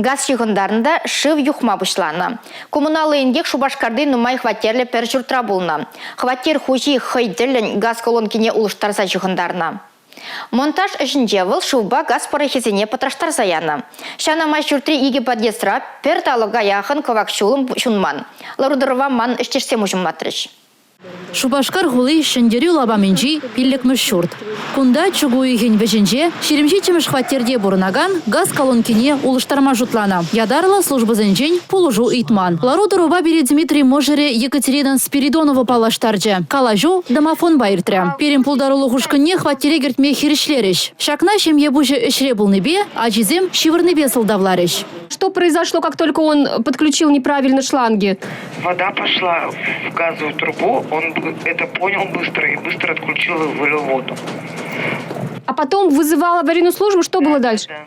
Газ ҫыхӑнтарнӑ та шыв юхма пуҫланӑ. Коммуналлӑ инкек Шупашкарти нумай хваттерлӗ пӗр ҫуртра пулнӑ. Хваттер хуҫи хӑй тӗллӗн газ колонкине улӑштарса ҫыхӑнтарнӑ. Монтаж ӗҫӗнче вӑл шывпа газ пӑрӑхӗсене пӑтраштарса янӑ. Ҫавна май ҫуртри икӗ подъездра пӗр талӑка яхӑн кӑвак ҫулӑм ҫунман. Лару-тӑрӑва ман ӗҫтешсем уҫӑмлатрӗҫ. Шупашкар хули Ҫӗнтерӳ лапамӗнчи пиллӗкмӗш ҫурт. Кунта чӳк уйӑхӗн вӗҫӗнче 27-мӗш хваттерте пурӑнакан газ колонкине улӑштарма шутланӑ. Ятарлӑ службӑсенчен пулӑшу ыйтман. Лару-тӑрупа пире Дмитрий мӑшӑрӗ Екатерина Спиридонова паллаштарчӗ. Калаҫу домофонпа иртрӗ. Пирӗн пултарулӑх ушкӑнне хваттере кӗртме хирӗҫлерӗҫ. Ҫакна ҫемье пуҫӗ ӗҫре пулнипе, ачисем ҫывӑрнипе сӑлтавларӗҫ. Что произошло, как только он подключил неправильно шланги? Вода пошла в газовую трубу, он это понял быстро и быстро отключил и вылил воду. А потом вызывал аварийную службу, что было дальше? Да.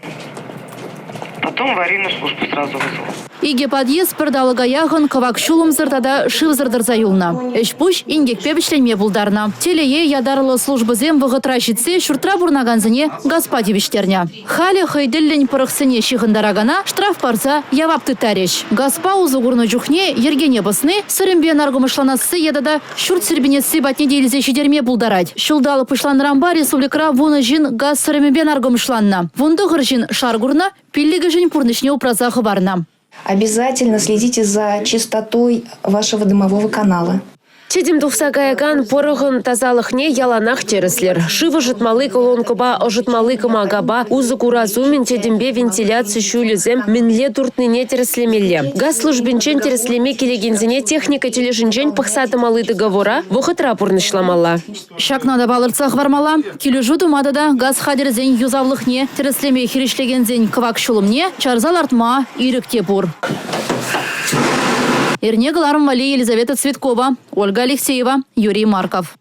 Потом аварийную службу сразу вызвал. Икӗ подъезд пӗр талӑка яхӑн кӑвак ҫулӑмсӑр тата шывсӑр тӑрса юлнӑ. Ӗҫ-пуҫ инкекпе вӗҫленме пултарнӑ. Телее, ятарлӑ службӑсем вӑхӑтра ҫитсе ҫуртра пурӑнакансене газпа тивӗҫтернӗ. Халӗ хӑй тӗллӗн пӑрӑхсене ҫыхӑнтаракана штраф парса явап тыттарӗҫ. Газпа усӑ курнӑ чухне йӗркене пӑсни, сӗрӗмпе наркӑмӑшланасси е тата ҫурт сирпӗнесси патне те илсе ҫитерме пултарать. Ҫулталӑк пуҫланнӑранпа республикӑра вунӑ ҫын газ сӗрӗмӗпе наркӑмӑшланнӑ. 19 ҫын шар курнӑ, пиллӗкӗшӗн пурнӑҫне упраса хӑварнӑ. Обязательно следите за чистотой вашего дымового канала. Тӗтӗм тухса каякан пӑрӑхӑн тасалӑхне яланах тӗрӗслӗр. Шыв ӑшӑтмалли колонкӑпа ӑшӑтмалли кӑмакапа усӑ курас умӗн тӗтӗмпе вентиляци ҫулӗсем мӗнле туртнине тӗрӗслемелле. Газ службинчен тӗрӗслеме килекенсене техника тӗлӗшӗнчен пӑхса тӑмалли договора вӑхӑтра пурнӑҫламалла. Ҫакна та палӑртса хӑвармалла, килӗшӳ тума тата газ хатӗрӗсен юсавлӑхне тӗрӗслеме хирӗҫлекенсен кӑвак ҫулӑмне чарса лартма ирӗк те пур. Эрне кӑларӑм валли Елизавета Цветкова, Ольга Алексеева, Юрий Марков.